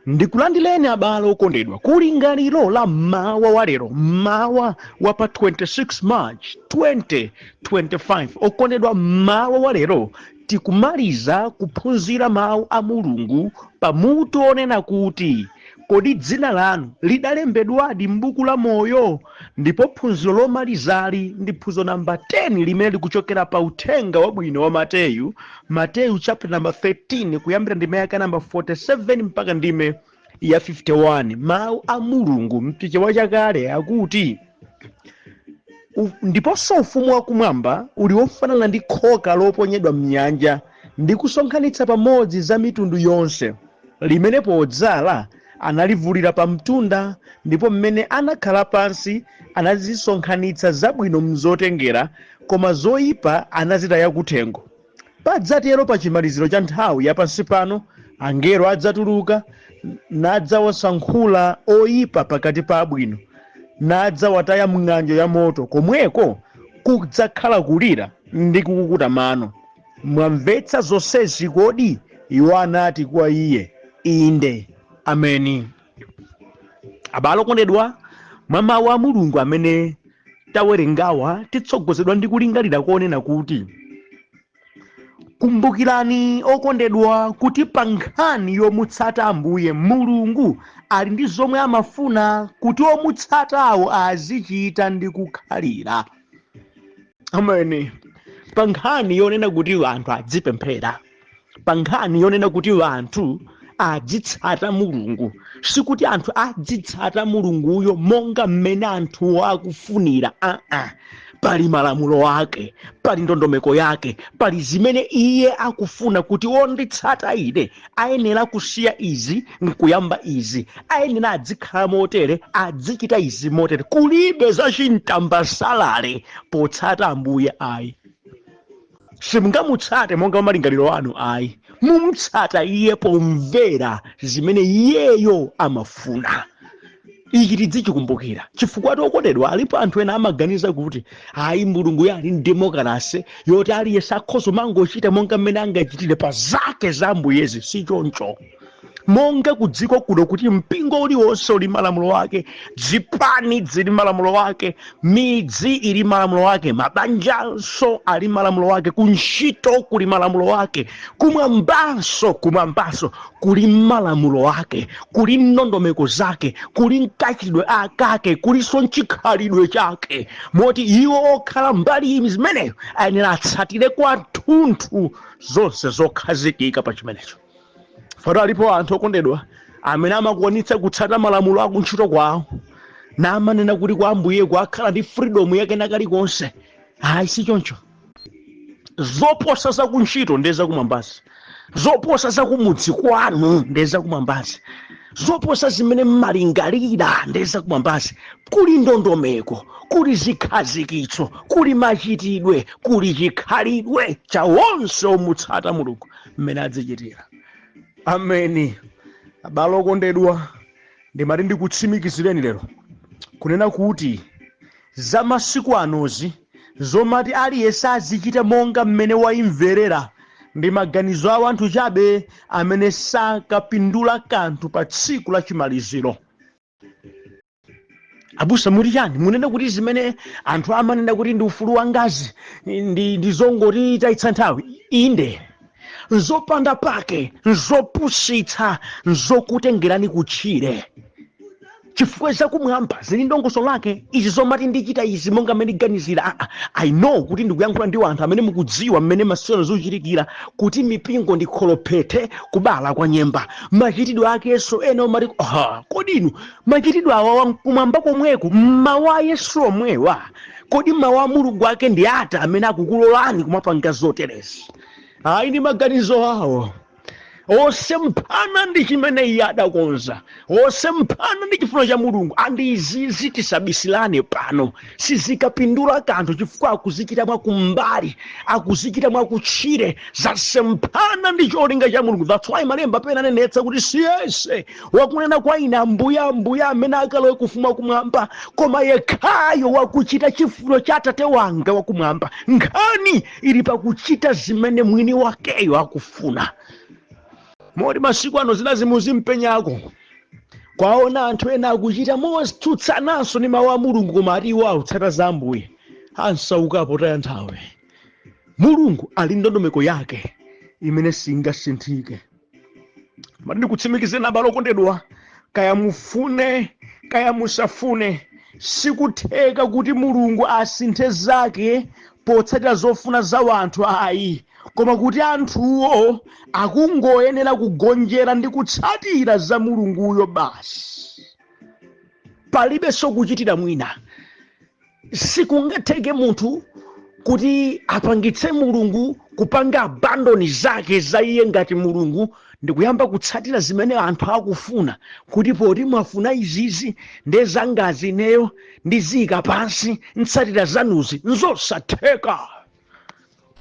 Ndikulandireni abale okondedwa kulingaliro la mmawa wa lero, mmawa wa pa 26 March 2025. Okondedwa, mmawa wa lero tikumaliza kuphunzira mawu a Mulungu pamutu onena kuti kodi dzina lanu lidalembedwadi m'buku la moyo? Ndipo phunziro lomalizali ndi phunziro namba 10 limene likuchokera pa uthenga wabwino wa Mateyu, Mateyu chapter number 13, kuyambira ndime yake namba 47 mpaka ndime ya 51. Mawu a Mulungu mchichewa chakale akuti, Ndiponso ufumu wakumwamba uli wofanana ndi khoka loponyedwa mnyanja ndi kusonkhanitsa pamodzi za mitundu yonse, limene podzala analivulira pamtunda, ndipo mmene anakhala pansi anazisonkhanitsa zabwino mzotengera, koma zoyipa anazitaya kuthengo. Padzatero pa chimaliziro cha nthawi ya pansi pano, angelo adzatuluka nadzawasankhula oyipa pakati pa abwino, nadzawataya mng'anjo ya moto, komweko kudzakhala kulira ndi kukukuta mano. Mwamvetsa zonsezi kodi? Iwo anati kwa iye, Inde. Ameni. Abale okondedwa, mwa mawu a Mulungu amene tawerengawa titsogozedwa ndi kulingalira konena kuti kumbukirani okondedwa kuti pa nkhani yomutsata Ambuye, Mulungu ali ndi zomwe amafuna kuti omutsatawo azichita ndi kukhalira. Ameni. Pa nkhani yonena kuti anthu adzipemphera, pa nkhani yonena kuti anthu adzitsata Mulungu, sikuti anthu adzitsata Mulunguyo monga mmene anthuwo akufunira. Aa, pali malamulo ake, pali ndondomeko yake, pali zimene iye akufuna kuti onditsata ine ayenera kusiya izi nkuyamba izi, ayenera adzikhala motere, adzichita izi motere. Kulibe zachintambasalale potsata Ambuye ayi. Simungamutsate monga malingaliro anu ayi, mumtsata iye pomvera zimene iyeyo amafuna. Ichi tidzichikumbukira chifukwa okondedwa, alipo anthu ena amaganiza kuti ayi, Mulungu ali ndi demokalase yoti aliyense akhoza mangochita monga mmene angachitire pa zake za Ambuyezi. Si choncho. Monga ku dziko kuno kuti mpingo uliwonse uli malamulo ake, zipani zili malamulo ake, midzi ili malamulo ake, mabanjanso ali malamulo ake, kuntchito kuli malamulo ake, kumwambanso kuli malamulo ake, kuli ndondomeko zake, kuli mkachitidwe akake, kulinso mchikhalidwe chake, moti iwo okhala mbali zimeneyo ayenera atsatire kwathunthu zonse zokhazikika pa chimenecho. Fano alipo anthu okondedwa amene amakwanitsa kutsata malamulo akuntchito kwawo namanena kuti kwa Ambuye akhala ndi freedom yake nakalikonse. Ayi, si choncho. Zoposa zakuntchito ndi zakumwambazi, zoposa zakumudzi kwanu ndi zakumwambazi, zoposa zimene mmalingalira ndi zakumwambazi. Kuli ndondomeko, kuli zikhazikitso, kuli machitidwe, kuli chikhalidwe cha onse omutsata Mulungu mmene adzichitira. Ameni. Abale okondedwa, ndimati ndikutsimikizireni lero kunena kuti za masiku anozi zomati aliyense azichita monga mmene wayimverera ndi maganizo a anthu chabe amene sakapindula kanthu pa tsiku la chimaliziro. Abusa, muti chani? Munene kuti zimene anthu amanena kuti ndi ufulu wa ngazi ndi zongoti tayitsa nthawi? Inde, nzopanda pake, nzopusitsa, nzokutengerani kutchire, chifukwa zakumwamba zili ndongoso lake. Izi zomati ndichita izi monga mmene ndiganizira, ah, I know kuti ndikuyankhula ndi anthu amene mukudziwa mmene masewero zikuchitikira, kuti mipingo ndi kholophete kubala kwa nyemba, machitidwe akenso ena omati, aha, kodi inu machitidwe awawa kumwamba komweko, mmawu a Yesu omwewa, kodi mawu a Mulungu ake ndi ati amene akukulolani kumapanga zoterezi? Ayi, ndi maganizo awo osemphana ndi chimene iye adakonza, osemphana ndi chifuniro cha Mulungu. Andi izizi tisabisilane pano, sizikapindula kanthu chifukwa akuzichita mwakumbali, akuzichita mwakutchire, zasemphana ndi cholinga cha Mulungu. That's why malemba pena anenetsa kuti siyese wakunena kwa ine, Ambuye, Ambuye, amene akalowe kufumu wakumwamba, koma yekhayo wakuchita chifuniro cha Atate wanga wakumwamba. Nkhani ili pakuchita zimene mwini wakeyo akufuna. Moti masiku ano zinazi muzimpenyako kwaona anthu ena akuchita motsutsananso ndi mawu a Mulungu, koma ati iwo akutsata za Ambuye. Ansaukapo taya nthawi. Mulungu ali ndondomeko yake imene singasinthike. Mati ndikutsimikizeni, abale okondedwa, kaya mufune kaya musafune, sikutheka kuti Mulungu asinthe zake potsatira zofuna za wanthu, ayi, koma kuti anthuwo akungoyenera kugonjera ndi kutsatira za Mulunguyo basi. Palibenso kuchitira mwina. Sikungatheke munthu kuti apangitse Mulungu kupanga abandon zake za iye ngati Mulungu ndikuyamba kutsatira zimene anthu akufuna, kuti poti mwafuna izizi, nde zangazi ineyo ndiziyika pansi, ntsatira zanuzi. Nzosatheka,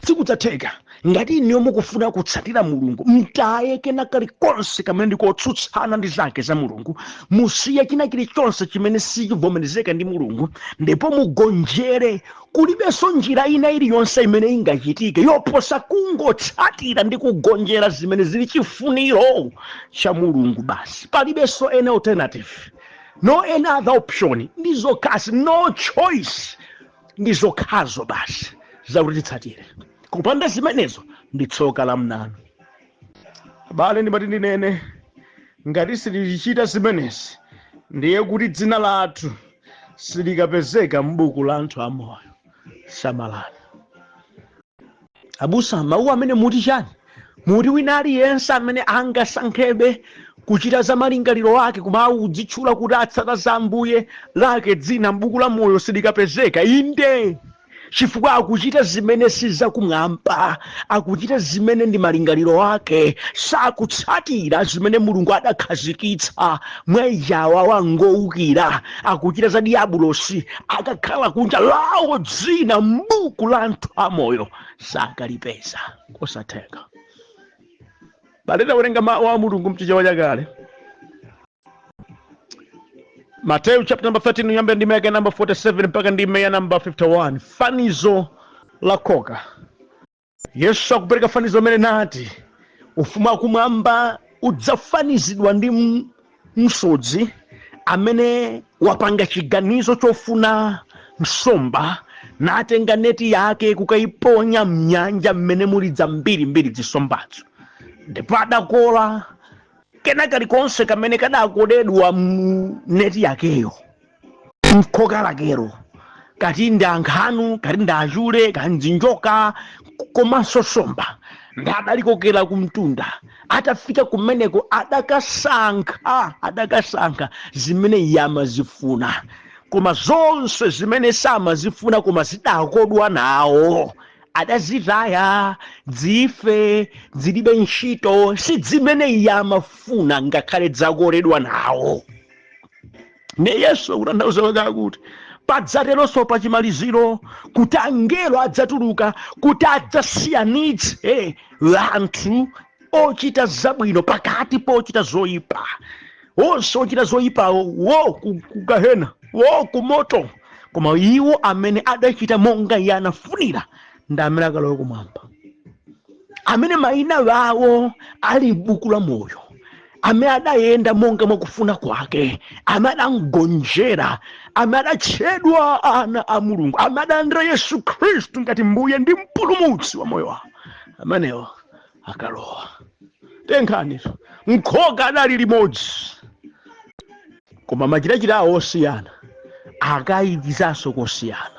sikudzatheka. Ngati inuyo mukufuna kutsatira Mulungu, mtaye kena kalikonse kamene ndikotsutsana ndi zake za Mulungu, musiye china chilichonse chimene sichivomerezeka ndi Mulungu, ndipo mugonjere. Kulibenso njira ina iliyonse imene ingachitike yoposa kungotsatira ndi kugonjera zimene zili chifuniro cha Mulungu basi. Palibenso any alternative, no any other option. Ndi zokhazi, no choice, ndi zokhazo basi zakuti titsatire. Kupanda zimenezo ndi tsoka la mnanu. Abale, ndimati ndinene, ngati sitilichita zimenezi, ndiye kuti dzina lathu silikapezeka m'buku la anthu amoyo. Samalani. Abusa, mawu amene muti chani? Muti wina aliyense amene angasankhebe kuchita za malingaliro ake, koma akudzitchula kuti atsata za Ambuye, lake dzina m'buku la moyo silikapezeka? Inde, chifukwa akuchita zimene sizakumwamba, akuchita zimene ndi malingaliro ake, sakutsatira zimene Mulungu adakhazikitsa. Mwa ijawa wangowukira, akuchita za diabulosi. Akakhala kunja, lawo dzina m'buku la anthu amoyo sakalipeza, kosatheka. Bale, tawerenga mawu a Mulungu mchichewa chakale, Matthew chapter number 13, uyambe ndime yake number 47 mpaka ndime ya number 51, fanizo la khoka. Yesu akupereka fanizo amene nati ufumu wakumwamba udzafanizidwa ndi msodzi amene wapanga chiganizo chofuna nsomba, natenga neti yake kukayiponya mnyanja mmene muli zambirimbiri zisombazo. Ndipo adakola kena kalikonse kamene kadakoledwa mu neti yakeyo, mkhoka lakero, kati ndi ankhanu, kati ndi achule, kati ndi njoka, komanso somba. Ndi adalikokera kumtunda. Atafika kumeneko adakasankha zimene iye amazifuna, koma zonse zimene samazifuna koma zidakodwa nawo adazitaya, zife, zilibe ntchito, si zimene iye amafuna ngakhale zakoledwa nawo. Ne Yesu akutanthauza kwake akuti padzateronso pa chimaliziro, kuti angelo adzatuluka kuti adzasiyanitse anthu ochita zabwino pakati pochita zoyipa. Onse ochita zoyipawo wo ku gahena, wo kumoto, koma iwo amene adachita monga iye anafunira ndi amene akalowe kumwamba, amene mayina awo ali m'buku la moyo, amene adayenda monga mwakufuna kwake, amene adamgonjera, amene adatchedwa ana a Mulungu, amene adalandira Yesu Khristu ngati Mbuye ndi Mpulumutsi wa moyo wawo, amenewo akalowa. Tenkhanizo, mkhoka adali limodzi, koma machitachita awo osiyana, akayikizanso kosiyana.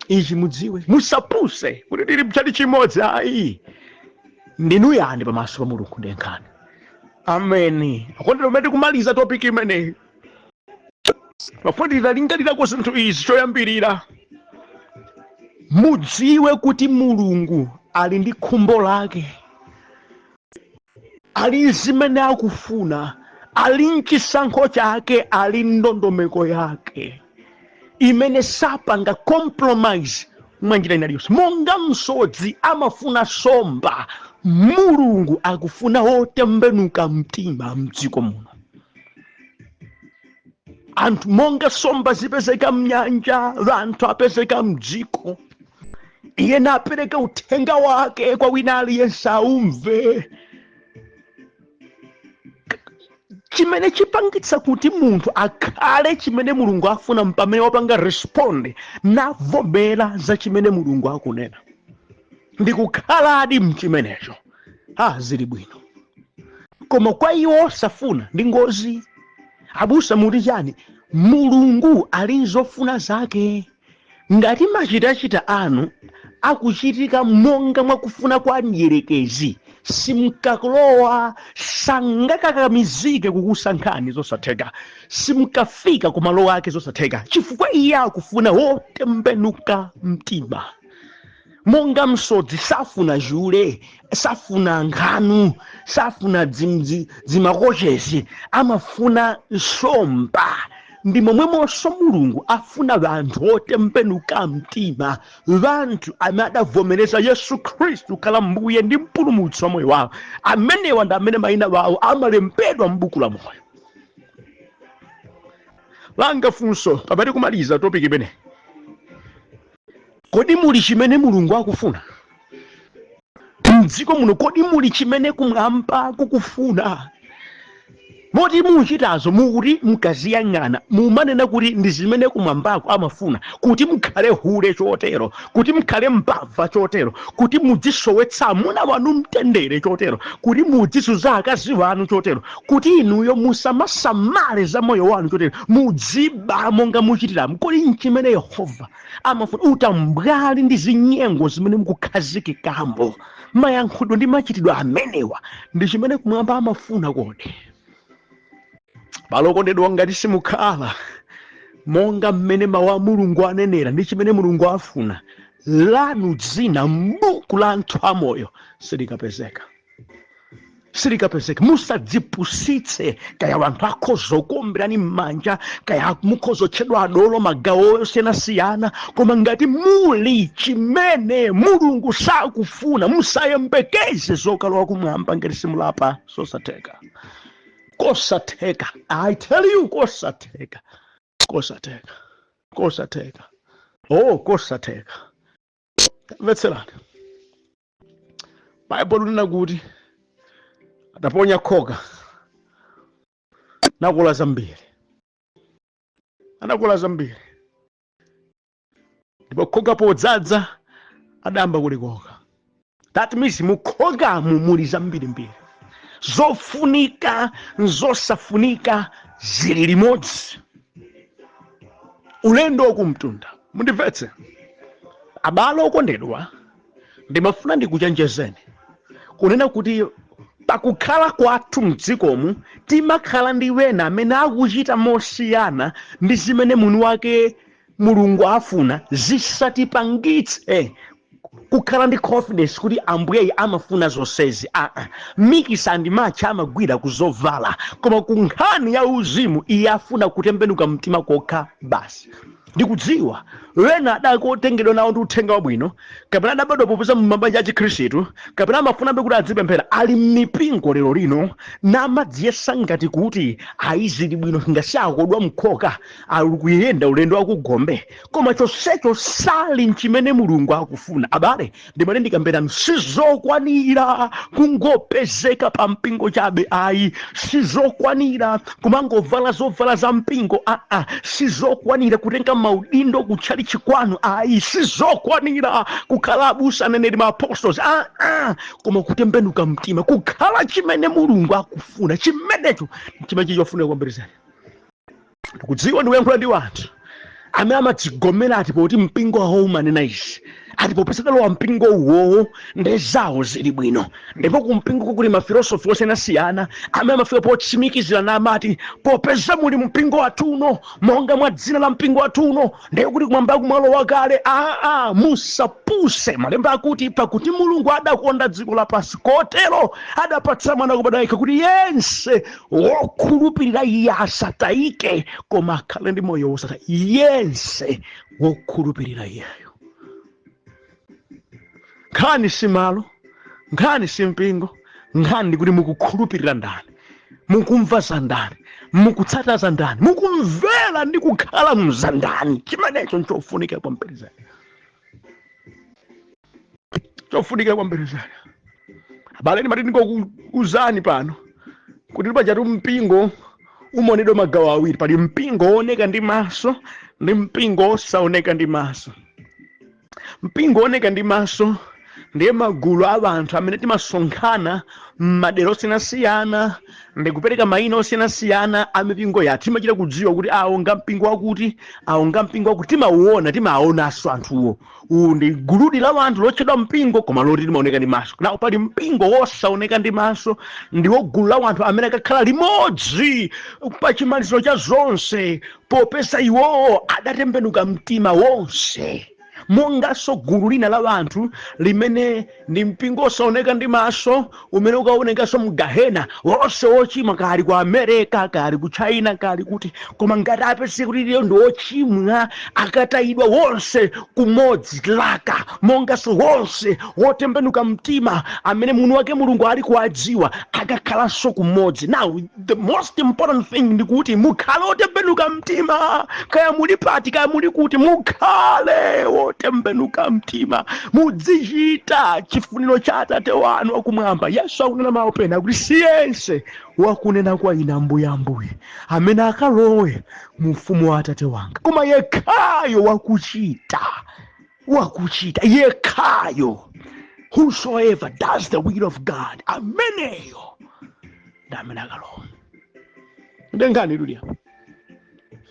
Ichi mudziwe, musapuse kuti tili mchati chimodzi, ayi. Ndinu yani pamaso pa Mulungu? Ndiye nkhani. Ameni. Akondera, umene tikumaliza topic imeneyi, pafupi titalingalirako zinthu izi. Choyambirira, mudziwe kuti Mulungu ali ndi khumbo lake, ali zimene akufuna, ali mchisankho chake, ali ndondomeko yake imene sapanga compromise mwanjira ina iliyonse. Monga msodzi amafuna somba, Mulungu akufuna otembenuka mtima mdziko muno. Anthu, monga somba zipezeka mnyanja, anthu apezeka mdziko. Iye napereka uthenga wake kwa wina aliyense aumve. Chimene chipangitsa kuti munthu akhale chimene Mulungu afuna pamene wapanga respond navomera za chimene Mulungu akunena ndikukhaladi mchimenecho, zili bwino. Koma kwa iwo osafuna ndi ngozi. Abusa, muti chani? Mulungu ali nzofuna zake. Ngati machitachita anu akuchitika monga mwakufuna kwa mdierekezi, simkakulowa, sangakakamizike kukusankhani, zosatheka. Simkafika ku malo ake, zosatheka, chifukwa iye akufuna wotembenuka mtima. Monga msodzi safuna chule, safuna nkhanu, safuna zimakochezi, amafuna nsomba, ndi momwemonso Mulungu afuna vanthu otembenuka mtima, vanthu amene adavomereza Yesu Khristu kukhala Mbuye ndi Mpulumutsi wa moyo wawo. Amenewa ndi amene mayina wawo amalembedwa m'buku la moyo. Langa funso pamene kumaliza topic imene: kodi muli chimene Mulungu akufuna mdziko muno? Kodi muli chimene kumwamba kukufuna, moti muchitazo mukuti mukaziyang'ana mumanena kuti ndi zimene kumwambako amafuna, kuti mukhale hule chotero, kuti mukhale mbava chotero, kuti mudzisowetsa amuna wanu mtendere chotero, kuti mudzizunza akazi wanu chotero, kuti inuyo musamasamale za moyo wanu chotero, mudziba monga muchitiramu? Kodi nchimene Yehova amafuna, utambwali ndi zinyengo zimene mukukhazikikamo, mayankhudwe ndi machitidwe amenewa, ndi chimene kumwamba amafuna kodi? Balokondedwa, ngati simukhala monga mmene mawu a Mulungu anenera ndi chimene Mulungu afuna, lanu dzina m'buku la anthu amoyo silikapezeka, silikapezeka. Musadzipusitse. Kaya wanthu akhoza kuomberani m'manja, kaya mukhoza kutchedwa adolo magawo osiyanasiyana, koma ngati muli chimene Mulungu sakufuna, musayembekeze zokalowa kumwamba ngati simulapa. Zosatheka, kosatheka. I tell you, kosatheka, kosatheka, kosatheka, oh, kosatheka. Mvetserani, Baibulo linena kuti adaponya khoka nakola zambiri, anakola zambiri, ndipo khoka podzaza adayamba kulikoka. That means mukhokamu muli zambirimbiri, zofunika nzosafunika zili limodzi. Ulendo wakumtunda. Mundimvetse, abale okondedwa, ndimafuna ndikuchenjezeni kunena kuti pakukhala kwathu mdzikomu timakhala ndi wena amene akuchita mosiyana ndi zimene mwini wake Mulungu afuna. Zisatipangitse kukhala ndi confidence kuti Ambuyeyi amafuna zonsezi. Aa, mix and match amagwira kuzovala, koma ku nkhani ya uzimu iye afuna kutembenuka mtima kokha basi. Ndikudziwa wena adakotengedwa nawo ndi uthenga wabwino, kapena adabadwa popeza mumabanja a Chikhristu, kapena amafunabe kuti adzipemphera, ali m'mipingo lero lino namadziyesa ngati kuti ayizili bwino, ngasi akodwa mkhoka, ali kuyenda ulendo wakugombe, koma chonsecho sali mchimene Mulungu akufuna. Abale, ndimene ndikambirani, sizokwanira kungopezeka pa mpingo chabe ayi, sizokwanira kumangovala zovala za mpingo aa, sizokwanira kutenga maudindo kutchalichi kwanu ayi, sizokwanira kukhala abusa, aneneri, ma apostles aa, koma kutembenuka mtima, kukhala chimene Mulungu akufuna, chimenecho chimene chofunika kwambiri zedi. Ndikudziwa ndikuyankhula ndi wanthu amene amadzigomera ati poti mpingo wawo umanena izi, ati popeza dalowa mpingo uwowo ndi zawo zili bwino. Ndipo kumpingo kuli mafilosofi osiyanasiyana amene amafika potsimikizirana, amati popeza muli mpingo wathu uno, monga mwa dzina la mpingo wathu uno, ndiye kuti kumwamba kumwalo wakale. Aa, musapuse. Malemba akuti, "Pakuti Mulungu adakonda dziko lapansi kotero adapatsa mwana kubadwa yekha, kuti yense wokhulupirira iye asatayike koma akhale ndi moyo wosatha." Yense wokhulupirira iyeyo. Nkhani si malo, nkhani si mpingo, nkhani ndikuti mukukhulupirira ndani, mukumva za ndani, mukutsata za ndani, mukumvera ndi kukhala mza ndani. Chimenecho nchofunika kwambiri zedi, chofunika kwambiri zedi. Abale, ndimati ndingokuuzani pano. Kuti pajatu mpingo umaonedwa magawo awiri: pali mpingo wooneka ndi maso ndi mpingo osaoneka ndi maso. Mpingo wooneka ndi maso ndiye magulu a anthu amene timasonkhana m'madera osiyanasiyana ndi kupereka mayina osiyanasiyana a mipingo yathu. Timachita kudziwa kuti awo nga mpingo wakuti, awo nga mpingo wakuti. Timauona, timawaonanso anthuwo. Uwu ndi guludi la anthu lotchedwa mpingo, koma loti limaoneka ndi maso. Nawo pali mpingo wosaoneka ndi maso, ndiwo gulu la anthu amene akakhala limodzi pa chimaliziro cha zonse, popeza iwowo adatembenuka mtima wonse. Monganso gulu lina la anthu limene ndi mpingo osaoneka ndi maso umene ukaonekanso mgahena wonse wochimwa, kali ku America, kali ku China, kali kuti, koma ngati apezeke kuti iye ndi wochimwa, akatayidwa wonse kumodzi laka. Monganso wonse wotembenuka mtima amene mwini wake Mulungu ali kuwadziwa akakhalanso kumodzi. Now, the most important thing ndikuti mukhale otembenuka mtima. Kaya muli pati, kaya muli kuti, mukhale wotembenuka mtima, mudzichita chifuniro cha Atate wanu wakumwamba. Yesu akunena mawu pena kuti, "Siyense wakunena kwa ine, 'Ambuye, Ambuye,' amene akalowe mu ufumu wa Atate wanga, koma yekhayo wakuchita, wakuchita yekhayo, whosoever does the will of God, ameneyo ndi amene akalowa." Ndenkhani lulia.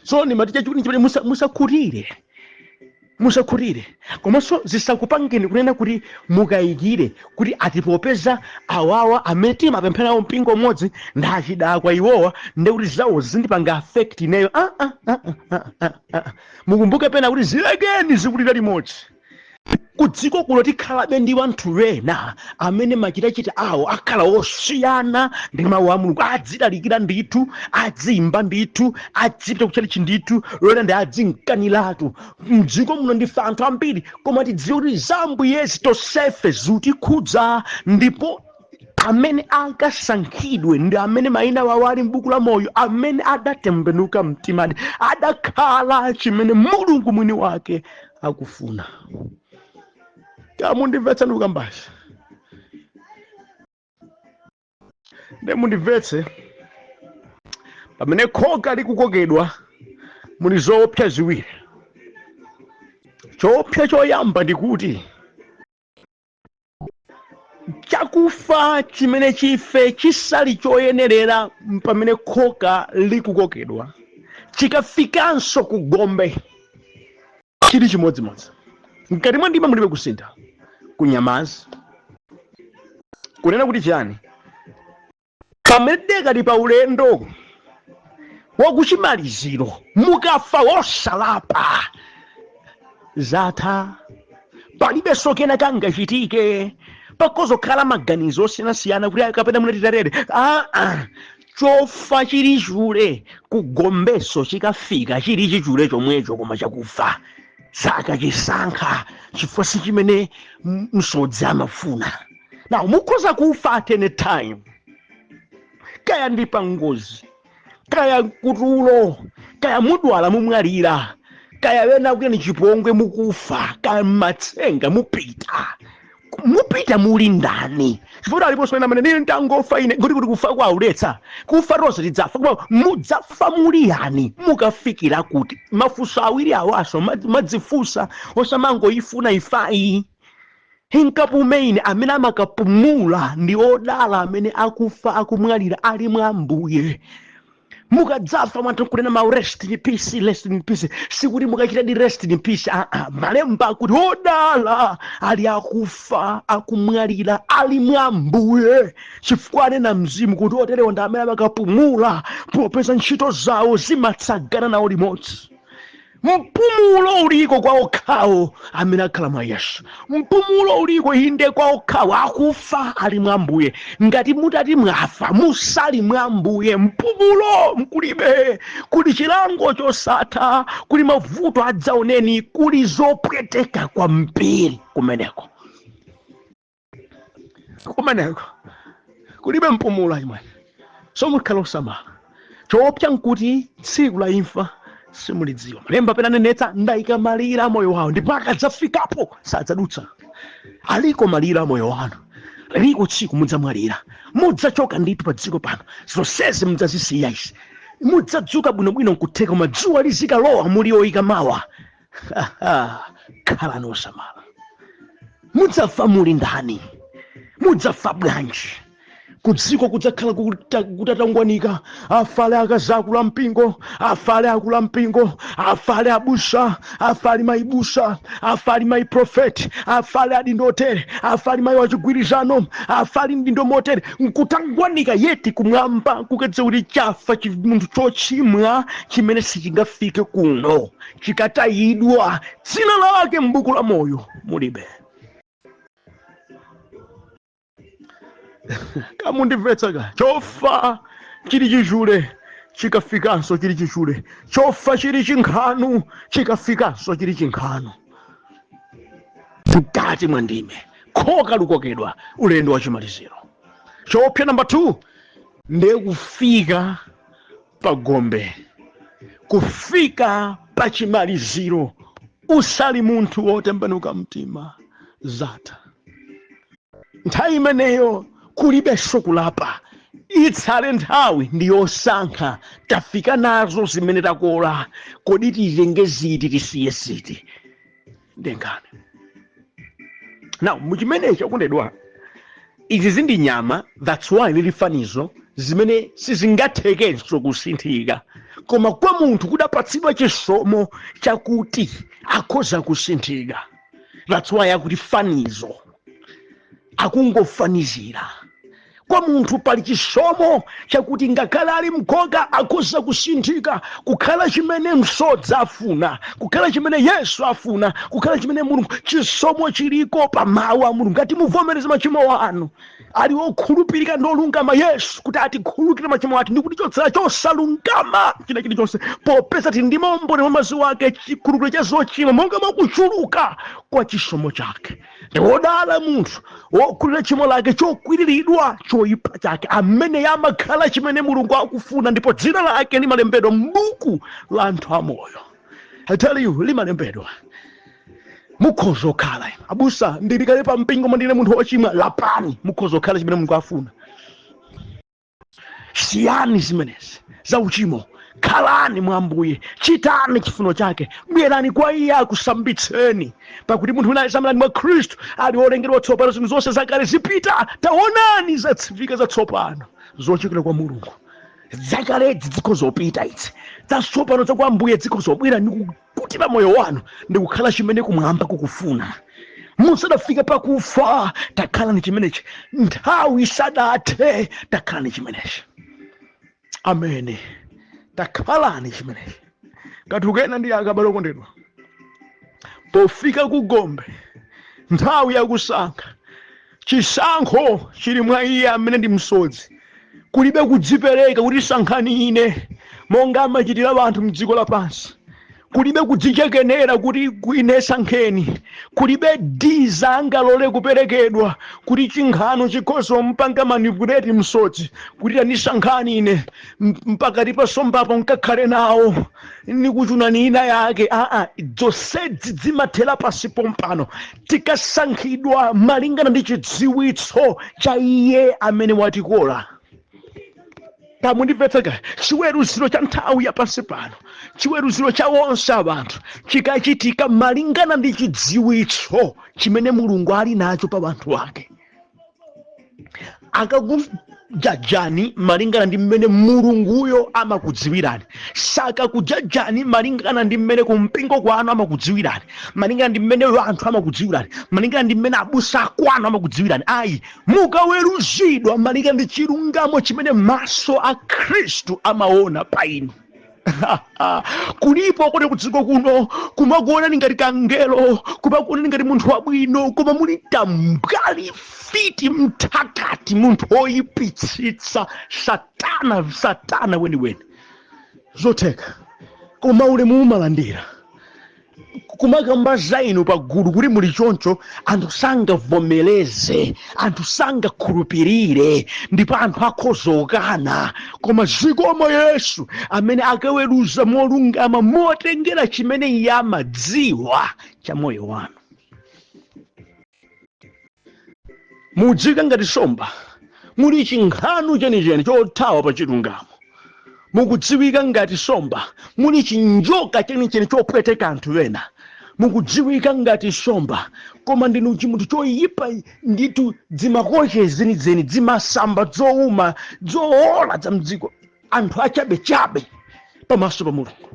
So ndimati chachiwiri chimene musakhutire, musakhutire, komanso zisakupangeni kunena kuti mukayikire kuti ati popeza awawa amene timapempherawo mpingo umodzi ndi achidakwa iwowa, ndi kuti zawo zindipanga affect ineyo. Ah, ah, ah, ah, ah, ah. Mukumbuke pena kuti zilekeni zikulira limodzi. Ku dziko kuno tikhalabe ndi anthu ena amene machitachita awo akhala osiyana ndi mawu a Mulungu. Adzilalikira ndithu, adzimba ndithu, adzipita kutchalichi ndithu, lona ndi adzinkaniratu. Mdziko muno ndife anthu ambiri, koma tidziwe kuti za Ambuyezi tonsefe zikutikhudza, ndipo amene akasankhidwe ndi amene mayina wawo ali m'buku la moyo, amene adatembenuka mtimadi, adakhala chimene Mulungu mwini wake akufuna. Kamundimvetsa ndikukambasi? Nde mundimvetse, pamene khoka likukokedwa muli zoopsa ziwiri. Choopsa choyamba ndikuti chakufa chimene chife chisali choyenerera pamene khoka likukokedwa, chikafikanso ku gombe chili chimodzimodzi. Mkati mwa ndima mulibe kusintha kunyamazi. Kunena kuti chani? Pamene dekali pa ulendo wakuchimaliziro, mukafa wosalapa, zatha, palibenso kena kangachitike. Pakozokhala maganizo osiyanasiyana kuti kapena munatitarere. Aa, chofa chili chule, kugombeso chikafika chili chichule chomwecho, koma chakufa sakachisankha chifukwa si chimene msodzi amafuna. Now, mukhoza kufa at any time, kaya ndi pa ngozi, kaya kutulo, kaya mudwala mumwalira, kaya wena akuti ni chipongwe mukufa, kaya mmatsenga mupita, mupita muli ndani? Chifukwa aliponso ena amene nine ntangofa ine kuti kufa kwauletsa kufa, tonse tidzafa, koma mudzafa muli yani? Mukafikira kuti? Mafunso awiri awaso madzifunsa, osamangoyifuna ifayi. Inkapume ine. Amene amakapumula ndi odala amene akufa, akumwalira ali mwa Ambuye. Mukadzafa, mwanthu nkunena mawu "Rest in peace, rest in peace," sikuti mukachita di rest in peace. Aa, malemba akuti odala ali akufa, akumwalira ali mwa Ambuye, chifukwa anena Mzimu kuti oterewa ndi amene amakapumula, popeza ntchito zawo zimatsagana nawo limodzi. Mpumulo uliko kwa okhawo amene akhala mwa Yesu. Mpumulo uliko inde kwa okhawo akufa ali mwa Ambuye. Ngati mutati mwafa musali mwa Ambuye, mpumulo mkulibe. Kuli chilango chosatha, kuli mavuto adzaoneni, kuli zopweteka kwambiri kumeneko. Kumeneko kulibe mpumulo achimwene. So mukhala osamala. Choopsa nkuti tsiku la imfa simulidziwa. Malemba pena anenetsa, "Ndayika malire a moyo wawo, ndipo akadzafikapo sadzadutsa." Aliko malire a moyo wanu. Liko tsiku mudzamwalira, mudzachoka ndithu pa dziko pano, zonsezi mudzazisiya izi, mudzadzuka bwinobwino nkutheka, koma dzuwa lizikalowa muli oyika mawa. Khalani osamala. Mudzafa muli ndani? Mudzafa bwanji? Kudziko kudzakhala kutatangwanika. Afale akazi akulu ampingo, afale akulu ampingo, afale abusa, afale mayibusa, afale mayi profeti, afale adindo otere, afale mayi wachigwirizano, afale mdindo motere, nkutangwanika. Yeti kumwamba kukadza kuti chafa munthu chochimwa chimene sichingafike kuno, chikatayidwa, dzina lake m'buku la moyo mulibe. Kamundimvetsa ka? Chofa chili chichule chikafikanso chili chichule, chofa chili chinkhanu chikafikanso chili chinkhanu. Mkati mwa ndime khoka lukokedwa, ulendo wa chimaliziro. Choopsa namba 2 ndiye kufika pa gombe, kufika pa chimaliziro usali munthu wotembenuka mtima. Zatha nthawi imeneyo, kulibenso kulapa. Itsale nthawi ndi yosankha. Tafika nazo zimene takola, kodi titenge ziti, tisiye ziti? Ndengani now muchimenechi, okondedwa, izi zindi nyama, that's why lili fanizo, zimene sizingathekenso kusinthika. Koma kwa munthu kudapatsidwa chisomo chakuti akhoza kusinthika. That's why akuti fanizo, akungofanizira. Kwa munthu pali chisomo chakuti ngakhale ali mkhoka akhoza kusinthika kukhala chimene msodzi afuna, kukhala chimene Yesu afuna, kukhala chimene Mulungu. Chisomo chiliko pa mawu a Mulungu. Ngati muvomereza machimo anu, ali wokhulupirika ndi olungama Yesu kuti atikhululukire machimo athu ndi kutichotsera chosalungama china chilichonse, popeza tili ndi maumboni mwa mwazi wake, chikhululukiro cha zochimwa monga mwakuchuluka kwa chisomo chake. Ndi wodala munthu wokhululukira tchimo lake, chokwiriridwa choyipa chake, amene amakhala chimene Mulungu akufuna, ndipo dzina lake limalembedwa m'buku la anthu amoyo. I tell you, limalembedwa. Mukhoza kukhala abusa, ndili kale pa mpingo, ndine munthu wochimwa. Lapani, mukhoza kukhala chimene Mulungu afuna. Siyani zimenezi za uchimo, khalani mwa Ambuye, chitani chifuno chake, bwerani kwa iye akusambitseni, pakuti munthu wina aliyense amene ali mwa Khristu ali wolengedwa tsopano, zinthu zonse zakale zipita, taonani zafika zatsopano zochokera kwa Mulungu. Zakalezi zikhoza kupita, izi zatsopano za kwa Ambuye zikhoza kubwera ndi kukutira moyo wanu ndi kukhala chimene kumwamba kukufuna. Musadafike pakufa, takhalani chimenechi. Nthawi isadathe, takhalani chimenechi. Amene takhalani chimenechi. Kanthu kena ndi akabale okondedwa, pofika ku gombe, nthawi yakusankha, chisankho chili mwa iye amene ndi msodzi. Kulibe kudzipereka kuti sankhani ine, monga amachitira anthu mdziko lapansi. Kulibe kudzichekenera kuti ine sankheni. Kulibe diza angalole kuperekedwa kuti chinkhano chikhoza mpanga manipulate msodzi kuti tandisankhani ine, pakati pa sombapo nkakhale nawo nikuchunani ina yake. Aa, zonsezi zimathera pansi pompano. Tikasankhidwa malingana ndi chidziwitso cha iye amene watikola. Kamundimvetsa ka? Chiweruziro cha nthawi ya pansi pano, chiweruziro cha onse abantu, chikachitika malingana ndi chidziwitso chimene Mulungu ali nacho pa anthu ake. Akakujajani malingana ndi mmene Mulunguyo amakudziwirani. Sakakujajani malingana ndi mmene kumpingo kwanu amakudziwirani, malingana ndi mmene anthu amakudziwirani, malingana ndi mmene abusa akwanu amakudziwirani. Ayi, mukaweruzidwa malingana ndi chilungamo chimene maso a Khristu amaona pa inu. Kulipo kuti kudziko kuno kumakuonani ngati kangelo, kumakuonani ngati munthu wabwino, koma muli tambwali, fiti, mthakati, munthu woyipitsitsa, satana, satana weniweni. Zotheka, koma ulemu mumalandira kumakamba za inu pagulu kuti muli choncho, anthu sangavomereze, anthu sangakhulupirire, ndipo anthu akhoza kukana. Koma zikomo Yesu amene akaweruza molungama motengera chimene iye amadziwa cha moyo wanu. Mudziwika ngati nsomba muli chinkhanu chenicheni chothawa pa chilungamo. Mukudziwika ngati nsomba muli chinjoka chenicheni chopweteka anthu ena. Mukudziwika ngati nsomba, koma ndinu chimunthu choyipa ndithu, dzimakoche zenizeni, dzimasamba dzowuma, dzowola za mdziko, anthu achabechabe pamaso pa Mulungu.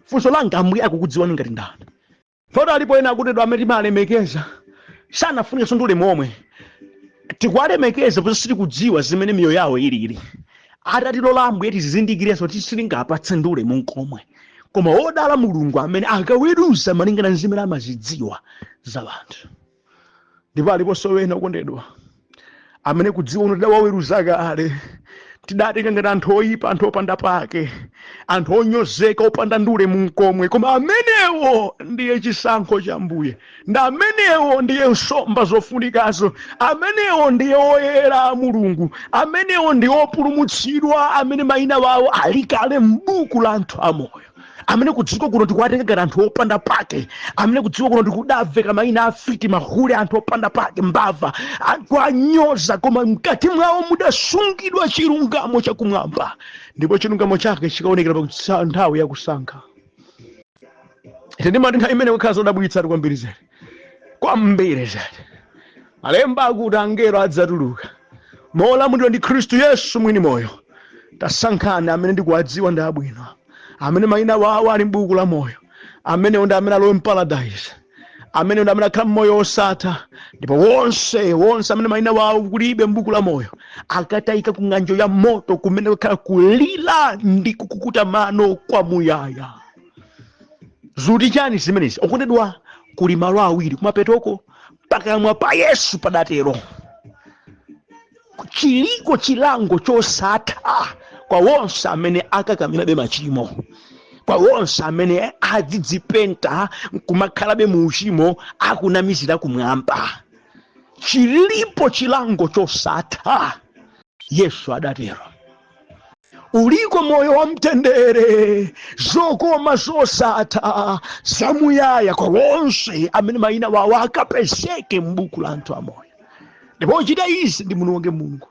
Funso langa, Ambuye akukudziwani ngati ndani? Foto alipo ena akutedwa amene timalemekeza, sanafunikenso ndi ulemu omwe tikuwalemekeza, kuti sitikudziwa zimene miyoyo yawo ilili. Atatilola Ambuye tizizindikirenso, sitingapatse ndi ulemu nkomwe. Koma wodala Mulungu amene akaweruza malingana ndi zimene amazidziwa za anthu. Ndipo aliponso wena, okondedwa, amene kudziwa uno tidawaweruza kale, tidatenga ngati anthu oyipa, anthu opanda pake, anthu onyozeka, opanda ndi ulemu nkomwe. Koma amenewo ndiye chisankho cha Ambuye, ndi amenewo ndiye nsomba zofunikazo, amenewo ndiye oyera a Mulungu, amenewo ndiye opulumutsidwa, amene mayina wawo ali kale m'buku la anthu amoyo, amene kudziko kuno tikuwatenga ngati anthu opanda pake, amene kudziko kuno tikudaveka mayina afiti, mahule, anthu opanda pake, mbava, anthu anyoza, koma mkati mwawo mudasungidwa chilungamo chakumwamba, ndipo chilungamo chake chikaonekera pa nthawi yakusankha. Ite ndimati nthawi imene kukhala zodabwitsa kwambiri zedi, kwambiri zedi. Malemba akuti angelo adzatuluka molamulidwa ndi Khristu Yesu mwini moyo. Tasankhani amene ndikuwadziwa ndi abwino, amene mayina wawo ali m'buku la moyo. Amenewo ndi amene alowe mparadise, amene ndi amene akhala mmoyo wosatha. Ndipo wonse wonse amene mayina wawo kulibe m'buku la moyo akatayika ku ng'anjo ya moto, kumene kukhala kulira ndi kukukuta mano kwamuyaya. Zuti chani zimenezi, okondedwa? Kuli malo awiri kumapetoko, pakamwa pa Yesu padatero. Chiliko chilango chosatha kwa wonse amene akakamirabe machimo, kwa wonse amene adzidzipenta kumakhalabe mu uchimo, akunamizira kumwamba. Chilipo chilango chosatha, Yesu adatero. Uliko moyo wa mtendere, zokoma zosatha zamuyaya kwa wonse amene mayina wawo akapezeke m'buku la anthu amoyo. Ndipo ochita izi ndi munthu wake Mulungu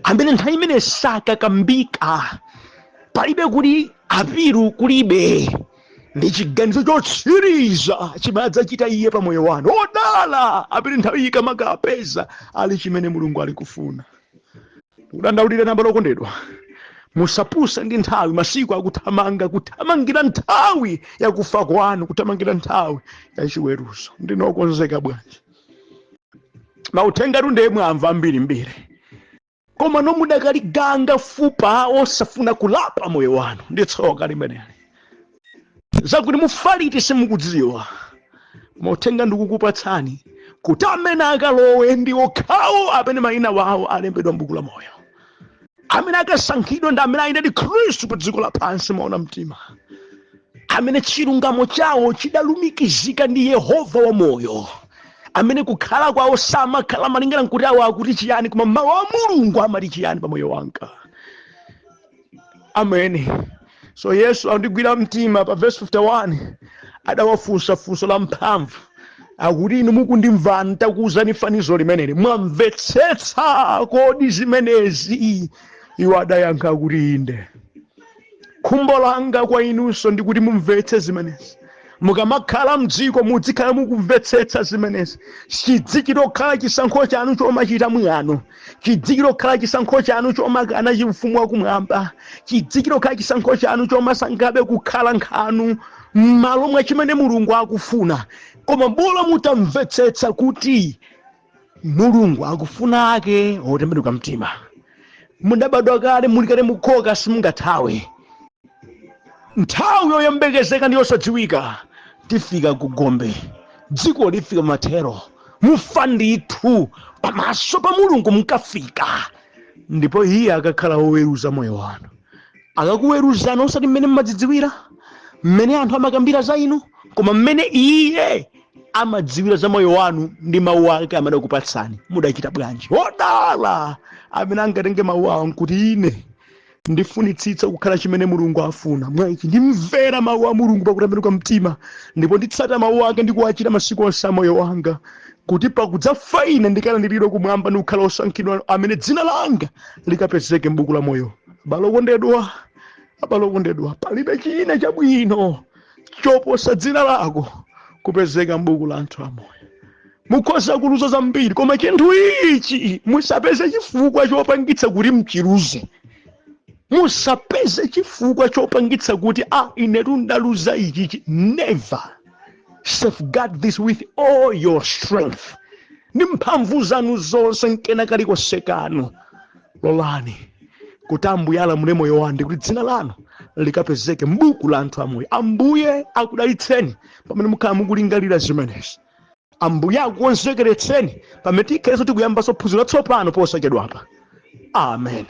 amene nthawi imene sakakambika, palibe kuti appeal kulibe, ndi chiganizo chotsiriza chimene adzachita iye pa moyo wanu. Odala amene nthawi ikamakapeza ali chimene Mulungu ali kufuna. Kudandaulira namba lokondedwa, musapuse ndi nthawi. Masiku akuthamanga, kuthamangira nthawi yakufa kwanu, kuthamangira nthawi yachiweruzo. Ndinokonzeka bwanji? Mauthenga ndiye mwamva ambirimbiri, koma nomudakaliganga fupa osafuna kulapa moyo wanu, ndi tsoka limeneli. Zakuti mufaliti simukudziwa. Mauthenga ndikukupatsani kuti amene akalowe ndi okhawo amene mayina wawo alembedwa m'buku la moyo, amene akasankhidwa ndi amene ayenda ndi Khristu pa dziko lapansi maona mtima, amene chilungamo chawo chidalumikizika ndi Yehova wa moyo, amene kukhala kwawo samakhala malingana nkuti awo akuti chiyani, koma mawu a Mulungu amati chiyani pa moyo wanga. Ameni. So Yesu andigwira mtima pa verse 51, adawafunsa funso la mphamvu, akuti, "Inu mukundimvani ntakuwuzani fanizo limeneli, mwamvetsetsa kodi zimenezi?" Iwo adayankha kuti, "Inde." Khumbo langa kwa inunso ndikuti mumvetse zimenezi. Mukamakhala mdziko, muzikhala mukumvetsetsa zimenezi. Chidzichitokhala chisankho chanu chomachita mwano, chidzichitokhala chisankho chanu chomakana chiufumu wakumwamba, chidzichitokhala chisankho chanu chomasankhabe kukhala nkhanu m'malo mwa chimene Mulungu akufuna. Koma bola mutamvetsetsa kuti Mulungu akufuna ake otembenuka mtima. Mudabadwa kale, muli kale mukhoka, simungathawe. Nthawi yoyembekezeka ndi yosadziwika. Tifika ku gombe, dziko lifika mathero, mufa ndithu pamaso pa Mulungu mukafika, ndipo iye akakhala woweruza moyo wanu. Akakuweruzani osati mmene mmadzidziwira, mmene anthu amakambira za inu, koma mmene iye amadziwira za moyo wanu ndi mawu ake amene akupatsani. Mudachita bwanji? Odala amene angatenge mawu awo nkuti, "Ine Ndifunitsitsa kukhala chimene Mulungu afuna. Mwa ichi ndimvera mawu a Mulungu pakutembenuka mtima, ndipo nditsata mawu ake ndi kuwachita masiku onse a moyo wanga, kuti pakudzafa ine ndikalandiridwe kumwamba ndi kukhala osankhidwa amene dzina langa likapezeke m'buku la moyo. Abale okondedwa, abale okondedwa, palibe china chabwino choposa dzina lako kupezeka m'buku la anthu amoyo. Mukhoza kuluza zambiri, koma chinthu ichi musapeze chifukwa chopangitsa kuti mchiluze. Musapeze chifukwa chopangitsa kuti a inetu ndaluza ichichi. Never. Safeguard this with all your strength, ndi mphamvu zanu zonse, nkena kalikonse kanu. Lolani kuti Ambuye alamule moyo wanu, kuti dzina lanu likapezeke m'buku la anthu amoyo. Ambuye akudalitseni pamene mukhala mukulingalira zimenezi. Ambuye akukonzekeretseni pamene tikhalenso tikuyambanso phunziro latsopano posachedwapa. Amen.